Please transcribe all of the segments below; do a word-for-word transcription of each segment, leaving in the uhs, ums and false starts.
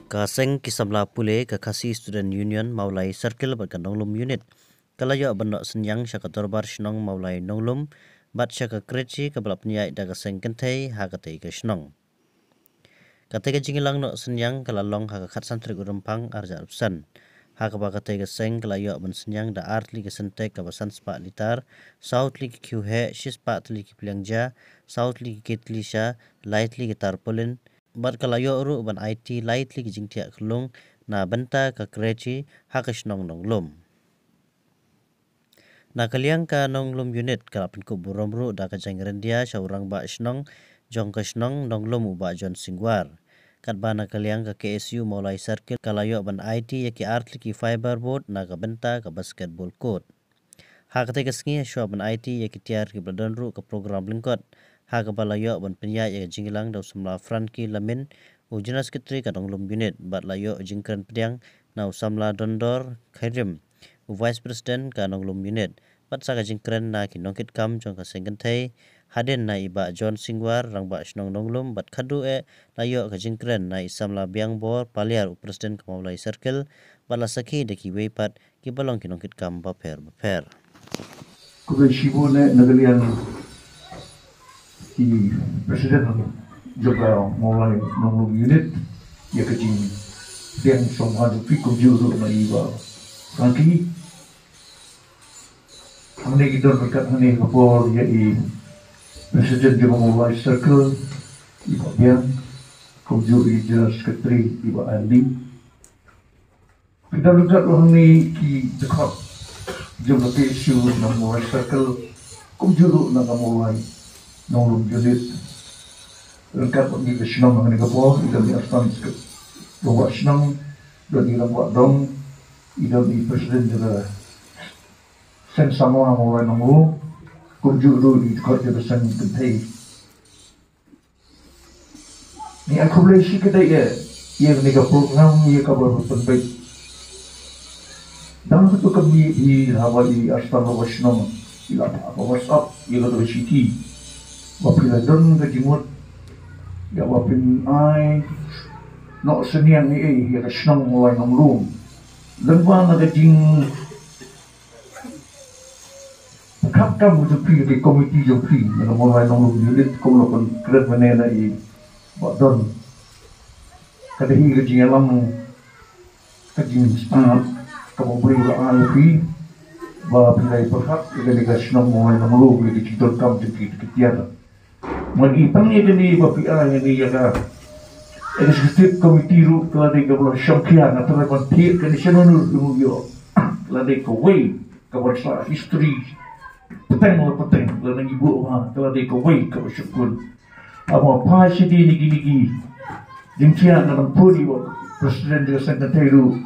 Ka seng ki samla pule ka Khasi Student Union Mawlai Circle bad ka Nonglum Unit ka la ïoh ban noh synñiang sha ka Dorbar Shnong Mawlai Nonglum bad sha ka Krechi kaba la pynïaid da ka seng kynthei ha katei ka shnong. Katei ka jingïalang noh synñiang ka la long ha ka khatsan tarik u Rymphang arhajar arphew san, ha kaba katei ka seng ka la ïoh ban synñiang da ar tylli ka Sintex kaba san spah litar, saw tylli ki khiew heh, shi spah tylli ki pliang ja, saw tylli ki ketli sha, lai tylli ki tarpaulin, bad ka la ïoh ruh ban aiti lai tylli ki jingthiah khyllung na bynta ka Krechi ha ka shnong Nonglum. Na ka liang ka Nonglum Unit ka la pynkup burom ruh da ka jingïarap sha u Rangbah Shnong jong ka shnong Nonglum, u Bah John Singh War. Katba na ka liang ka K S U Mawlai Circle ka la ïoh ban aiti ïa ki ar tylli ki fiber board na ka bynta ka basketball court. Ha katei ka sngi, hashwa ban aiti ïa ki tiar kiba la don ruh ka program lyngkot, ha kaba la ïoh ban pynïaid ïa ka jingïalang da u samla Frankie Lamin, u General Secretary ka Nonglum Unit, bad la ïoh jingkren pdiang na u samla Dondor Khyriem, u Vice President ka Nonglum Unit, bad sa ka jingkren na ki nongkitkam jong ka seng kynthei, hadien na i Bah John Singh War, Rangbah Shnong Nonglum, bad khadduh eh la ïoh ka jingkren na i samla Biangbor Paliar, u President ka Mawlai Circle, bad la sakhi da kiwei pat kiba long ki nongkitkam bapher bapher. Khublei shibun eh na ka liang ki President jong ka Mawlai Nonglum Unit ïa ka jingpdiang sngewbha jong phi, kumjuh ruh na i Bah Frankie. Hangne ki don ryngkat hangne ka por ïa i President jong ka Mawlai Circle, i Bah Biang, kumjuh i General Secretary, i Bah Andy. Ki don ryngkat ruh hangne ki dkhot jong ka K S U na Mawlai Circle, kumjuh ruh na ka Mawlai Nonglum Unit. Ryngkat bad ngi ka shnong hangne ka por, i don i Arstan Rangbah Shnong, don i Rangbah Dong, i don i President jong ka Seng Samla Mawlai Nonglum, kumjuh ruh i dkhot jong ka seng kynthei. Ngi ai khublei shikatdei ïa, ïa kane ka program ïa kaba pynbeit. Dang katu ka miet hi haba i Arstan Rangbah Shnong i la phah ka WhatsApp ïa katu ka shithi ba phi la don ka jingmut ïa ba phin ai noh synñiang ïa, ïa ka shnong Mawlai Nonglum. Lyngba na ka jing khap kam jong phi, ka komiti jong phi, na ka Mawlai Nonglum Unit, kum la pynkren mynne na i Bah Don. Ka dei hi ka jingïalam, ka jingstad kaba U Blei u la ai ïa phi ba phi la ïa pyrkhat ïa kane ka shnong Mawlai Nonglum, ïa ka jingdonkam jong ki, ki tiar. Ngan ïa pang ïa kane ba phi ai ïa kane ïa ka Executive Committee ruh, ka la dei kaba la shongkhia, nga tharai ban thied kane sha nunu ruh ïoh. Ka la dei kawei kaba sah history pateng la pateng, lada ngi buh ba ka la dei kawei kaba shongkun. Haba phai sha kine kine ki jingthiah, nga dang put ïa u President jong ka seng kynthei ruh,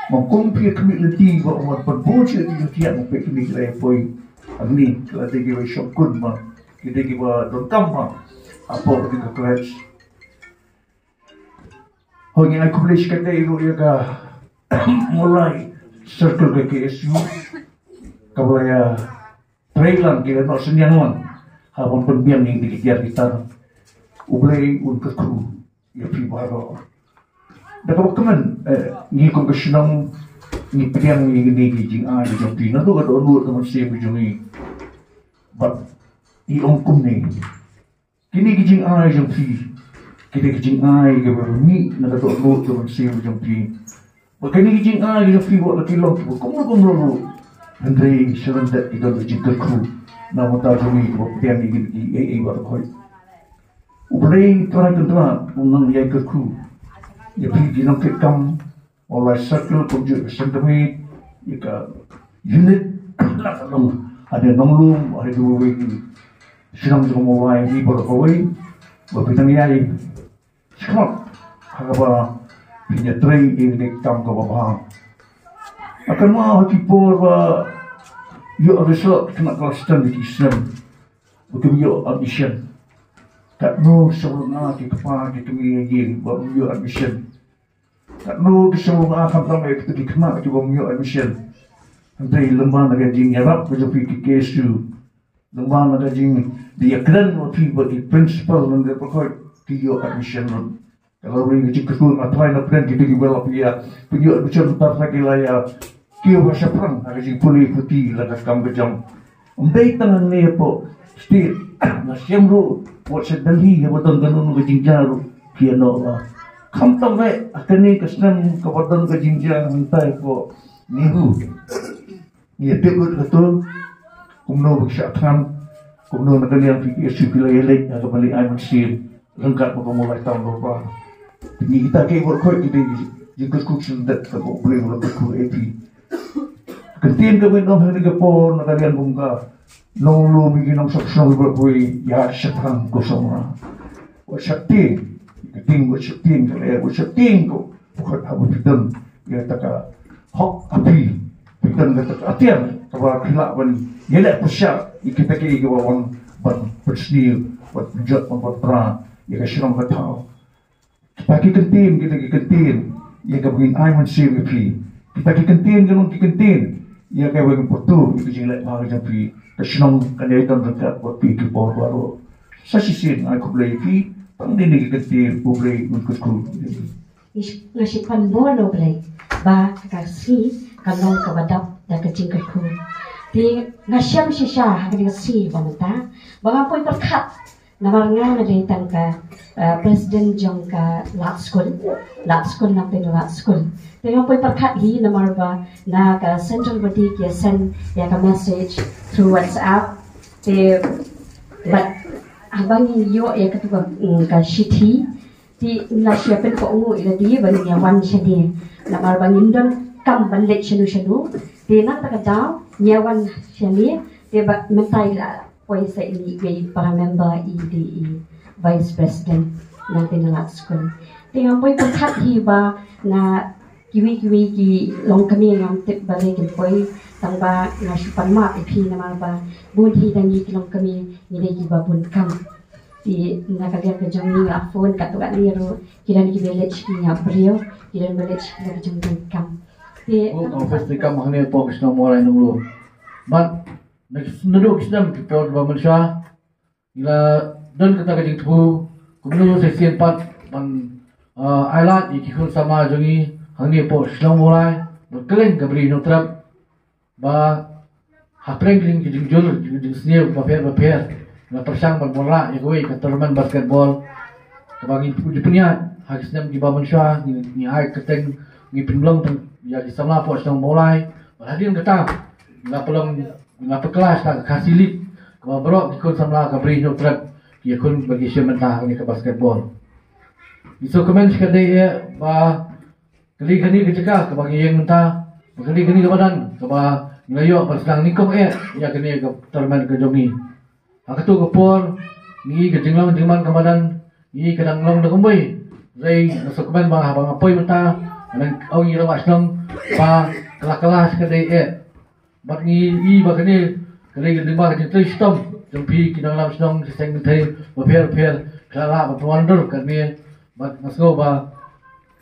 ma kum phi ïa khmih lynti ba ma pynbun sha ki jingthiah, ma phi kine ki la ïa poi hangne, ka la dei kiba shongkun ma ki dei kiba donkam ma hapoh kane ka college. Hooid, ngi ai khublei shikatdei ruh ïa ka Mawlai Circle ka K S U kaba la ïa trei lang, ki la noh synñiang lang ha ban pynbiang ïa ki tiar ki tar. U Blei un kyrkhu ïa phi baroh. Da kaba kmen, eh, ngi kum ka shnong ngi pdiang ïa kine ki jingai jong phi, naduh ka dohnud ka mynsiem jong ngi. Bad ngi ong kumne, kine ki jingai jong phi ki dei ki jingai kiba mih na ka dohnud ka mynsiem jong phi. Bad kine ki jingai jong phi wat la ki long kiba kumno kumno ruh, hynrei sha lyndet ki don ka jingkyrkhu na ka bynta jong ngi kiba pdiang ïa kine kiei kiei baroh khoit. U Blei Trai Kynrad un nang ïai kyrkhu ïa phi ki nongkitkam Mawlai Circle, kumjuh ka seng kmie, ïa ka unit, la ka long haduh Nonglum, haduh kawei ki shnong jong ka Mawlai hi baroh kawei, ba phi dang ïai sngap ha kaba phin ïatrei ïa kane ka kam kaba bha. Nga kynmaw ha ki por ba ïoh result khynnah klas ten ki snem ba kim ïoh admission. Katno sawdong ki kpa ki kmie ïa ba ym ïoh admission. Katno ki sawdong khamtam ïa kita ki khynnah kiba ym ïoh admission. Hynrei lyngba na ka jingïarap ka jong phi ki K S U, lyngba na ka jingïakren bad phi bad ki principal, ngan ïathuh ba ki ïoh admission lut. Ka la ruh ka jingkyrkhu, nga tharai na pdeng kita kiba la pynïaid, pynïaid bishar mynta ki la ïa kiew ha shaphrang ha ka jingpule puthi la ka kam ka jam. Ym dei tang hangne hapoh state, nga shem ruh wat sha Delhi haba don kano kano ka jingjia ruh ki ïa noh. Khamtam eh ha kane ka snem kaba don ka jingjia hangtai hapoh NEHU. Ngi ïa tip lut kato kumno ba ki shah thngan, kumno na ka liang P K S U ki la ïaleit ha kaba leit ai mynsiem ryngkat bad ka Mawlai Town Dorbar. Te ngi kita kiei baroh khoit ki dei jingkyrkhu shisien, ka ba U Blei u la kyrkhu ïa phi. Ka ktien kaba ngi ong ha kane ka por na ka liang kum ka nonglum, ki nongshong shnong baroh kawei, ïa shaphrang ko Samla. Wat sheptieng ka ding, wat sheptieng ka lyer, wat sheptieng ko khot haba phi don ïa kata ka hok ha phi, phi don kata ka atiar kaba phi lah ban ïaleh pyrshah ïa kita kiei kiba wan ban pynsniew, ban pynjot, ban pynpra ïa ka shnong ka thaw. Kita ki kyntien, kita ki kyntien ïa kaba ngin ai mynsiem ïa phi. Kita ki kyntien ki long ki kyntien ïa kaba ngin pyrto ïa ka jingleh bha ka jong phi. Ka shnong kan ïai don ryngkat bad phi ki por baroh. Sa shisien ai khublei ïa phi, tang kine ki kyntien, U Blei un kyrkhu. Nga shim, nga shim pan bor na U Blei ba ka sngi kan long kaba dap da ka jingkyrkhu. Te nga shem shisha ha kane ka sngi ba mynta ba nga poi pyrkhat, namar nga nga dei tang ka, eh, president jong ka Lad School, Lad School, Nongthymmai Lad School. Te nga poi pyrkhat hi namar ba na ka central body ki ïa send ïa ka message through WhatsApp. Te bad haba ngi ïoh ïa katu ka, mm, ka shithi, te ngi la shu pynkohnguh ïa lade ba ngin ïa wan shane namar ba ngim don kam ban leit shano shano. Te na kata ka daw ngi ïa wan shane, te ba mynta i la poi sa i mih wei para member, i dei i vice president na ka Lad School. Te nga poi pyrkhat hi ba na kiwei kiwei ki longkmie, ngam tip balei kin poi, tang ba nga shu pan map ïa phi namar ba bun hi na ngi ki longkmie ngi dei kiba bun kam. Te na ka liang ka jong ngi nga phone katto katne ruh, ki don kiba leit sha ki ñiah briew, ki don ba leit sha ki la ka jong ngi kam. Te ka office te kam hangne hapoh ka shnong Mawlai Nonglum. Bad naduh ki snem ki por ba mynshuwa ngi la don kata ka jingthmu kumno sa shisien pat ban, ah, ai lad ïa ki khun samla jong ngi hangne hapoh shnong Mawlai, bad kylleng ka Bri Hynñiewtrep, ba hapdeng ki jing, ki jingjur, ki jingsniew bapher bapher, ngi la pyrshang ban wanrah ïa kawei ka tournament basketball kaba ngi ju pynïaid ha ki snem kiba mynshuwa. Ngi, ngi ai kyrteng, ngi pynlong ïa ki samla hapoh shnong Mawlai. Bad hadien kata ngi la pynlong, ngi la pynkylla ïa ka Khasi League kaba baroh ki khun samla ka Bri Hynñiewtrep ki ïakhun bad ki shim bynta ha kane ka basketball. Ngi sngewkmen shikatdei eh ba ka dei kane ka jaka kaba ngi ïeng mynta, ba ka dei kane ka madan kaba ngi la ïoh ban sdang nyngkong eh ïa kane ka tournament ka jong ngi. Ha kato ka por ngi, ka jinglong jingman ka madan ngi ka dang long da kumwei. Hynrei nga sngewkmen ba haba nga poi mynta, nga dang ong ïa i rangbah shnong ba ka la kylla shikatdei eh. Bad ngi i ba kane ka dei ka lyngba ka jingtrei shitom jong phi ki nongïalam shnong ki seng kynthei bapher bapher, phi la lah ban pynwandur kane. Bad nga sngew ba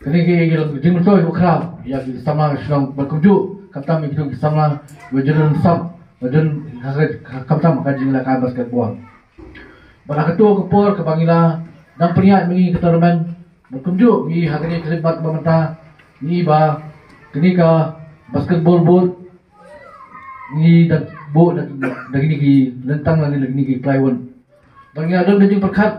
kane ka long ka jingmyntoi bakhraw ïa ki samla shnong bad kumjuh khamtam ïa kito ki samla ba ju don sap, ba don ha ka, khamtam ha ka jinglehkai basketball. Bad ha kato ka por kaba ngi la dang pynïaid ma ngi ka tournament, bad kumjuh ngi ha kane ka khlieh mat ba mynta ngi ba kane ka basketball board ngi da buh da, da kine ki lyntang lane da kine ki plywood. Bad ngi la don ka jingpyrkhat,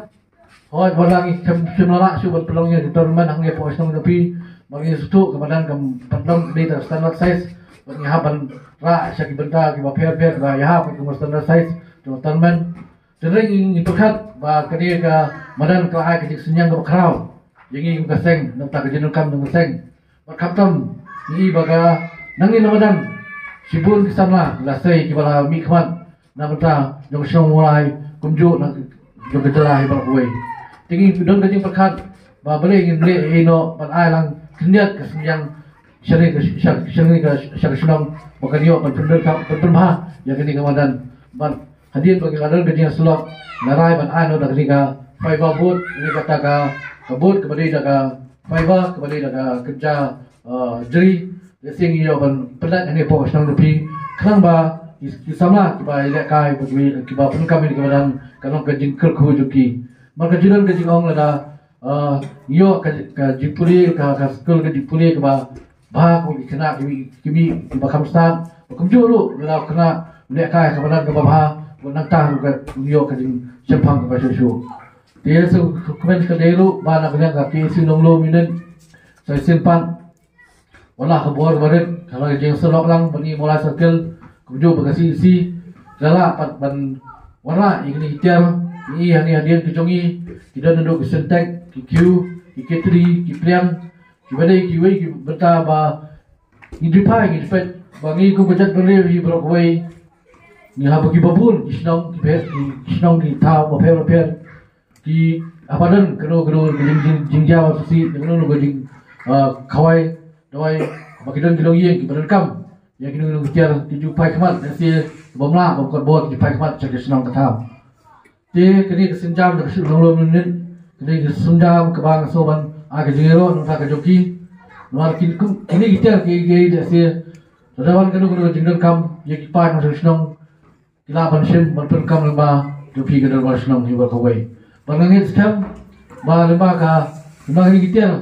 hooid, wat la ngi shim, shim la lah shuh ban pynlong ïa ka tournament hangne hapoh shnong jong phi. Bad ngi sngewthuh ka madan kam pat long dei ta standard size, bad ngi hap ban rah sha ki bynta kiba pher pher kiba ïahap kum standard size jong ka tournament. Te hynrei ngi, ngi pyrkhat ba kane ka madan ka la ai ka jingsynñiang kaba khraw ïa ngi kum ka seng, na bynta ka jingdonkam jong ka seng. Bad khamtam ngi i ba ka, nangne na madan shibun ki samla la sei kiba la mihkhmat na bynta jong ka shnong Mawlai kumjuh na jong ka jylla hi baroh kawei. Te ngi don ka jingpyrkhat ba balei ngin leh ïa ino ban ai lang khyndiat ka synñiang sha kane ka, sha, sha kane ka, sha ka shnong ba kan ïoh ban pyndonkam, ban pynbha ïa kane ka madan. Bad hadien ba ngi la don ka jingïasyllok, nga rai ban ai noh da kane ka fiber board, kane kata ka, ka board kaba dei da ka fiber kaba dei da ka kynja, eh, jri. Lehse ngi ïoh ban pyllait hangne hapoh ka shnong jong phi khnang ba ki, ki samla kiba ïalehkai, ba kiba, kiba pyndonkam ïa kane ka madan, kan long ka jingkyrkhu jong ki. Namar ka ju don ka jingong lada Ïoh ka jingpule, ka skul ka jingpule kaba bha, ko ki khynnah ki mih kiba kham stad, ba kumjuh ruh lada u khynnah u lehkai ha ka madan kaba bha, ba nangta ruh ka ïoh ka jingshemphang kaba shuh shuh. Te sa kmen ka dei ruh ba na ka liang ka KSU Nonglum Unit sa shisien pat, wat la ka bor barit, ka la ka jingsyllok lang ba ngi Mawlai Circle, kumjuh ba ka CEC ka la pat ban wanrah ïa kine ki tiar. Ngi hangne hadien ki jong ngi ki don naduh ki Sintex, ki Q, ki K three, ki pliang, kiba dei kiwei ki bynta ba ngi ju phai ngi ju peit ba ngi kum ka jaitbynriew hi baroh kawei, ngi hap ba kiba bun ki shnong ki pher, ki shnong ki thaw bapher bapher, ki hap ban don kano kano ka jing jing jingjia ba shisha, kano kano ka jing khawai dawai, ba ki don ki longïing kiba donkam ïa kino kino ki tiar, ki ju phai khmat, lehse bym lah bym kot bor ki ju phai khmat sha ka shnong ka thaw. Te kane ka sienjam ka shu long long nit, kane ka sienjam kaba nga sngewbha ban ai ka jingïaroh na ka bynta ka jong ki. Namar kine ki tiar ki, ki lehse lada wan kano kano ka jingdonkam ïa ki paid nongshong shnong, ki lah ban shim ban pyndonkam lyngba jong phi ka dorbar shnong hi baroh kawei. Bad nga ngeit skhem ba lyngba ka, lyngba kine ki tiar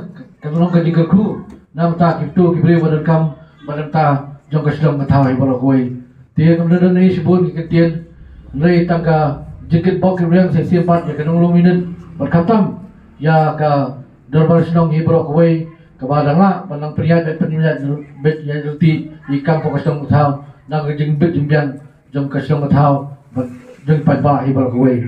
ka long ka jingkyrkhu na ka bynta kito ki briew ba donkam bad na ka bynta jong ka shnong ka thaw hi baroh kawei. Te ngam don ei shibun ki kyntien, hynrei tang ka jingkitbok kitrwiang sa shisien pat ïa ka Nonglum Unit bad khamtam ïa ka dorbar shnong hi baroh kawei, kaba dang lah ban nang pynïaid bad pynïaid bad ïaid lynti ïa ki kam ka shnong ka thaw, na ka jingbit jingbiang jong ka shnong ka thaw bad jong ki paidbah hi baroh kawei.